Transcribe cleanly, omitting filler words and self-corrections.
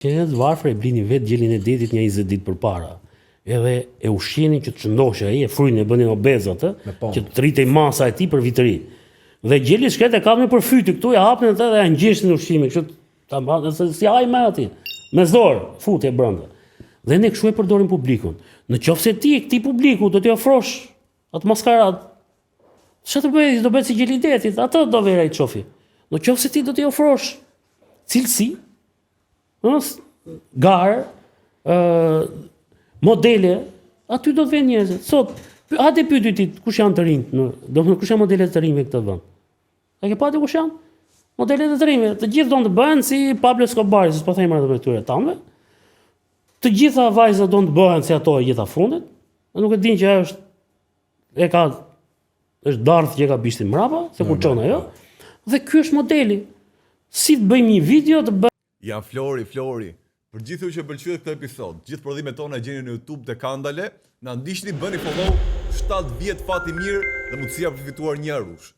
Qenë të varfër e blinin vetë gjelin e detit një 20 ditë përpara. Edhe e ushqenin që të shëndoshej ai, e frynin e bënin obez atë, që të rritej masa e tij për vit të ri. Dhe gjeli shkret e kapnin për fyti këtu, e hapnin atë dhe ja ngjeshnin ushqimin, kështu ta mbanin se si ai me aty. Me zor, futje brenda. Dhe ne kështu e përdorim publikun. Në qoftë se ti këtij publiku do t'i ofrosh atë maskaradë, çfarë të bëj, do bëhet si gjeli i detit, atë do vërë ai të shofi. Në qoftë se ti do t'i ofrosh cilësi, Ëh, garë, ë modele, aty do të venë njerëzit. Sot, hajde pyeti ti kush janë të rinjtë, në, do të thonë kush janë modelet e të rinjve në këtë vend. A ke pa ti kush janë? Modelet e të rinjve, të gjithë donë të bëhen si Pablo Escobar, s'po them atë për këtyre tanëve. Të gjitha vajzat donë të bëhen si ato e gjitha fundit, dhe nuk e dinë që ajo është e ka është dardhë që e ka bishtin mbrapa, se ku çon ajo. Dhe ky është modeli. Si të bëjmë një video të bëjmë Jam Flori, Flori. Për gjithë ju që pëlqyet këtë episod, gjithë prodhimet tona gjeni në YouTube te Kandale, na ndiqni, bëni follow, 7 vjet fati mirë dhe mundësia për të fituar një arush.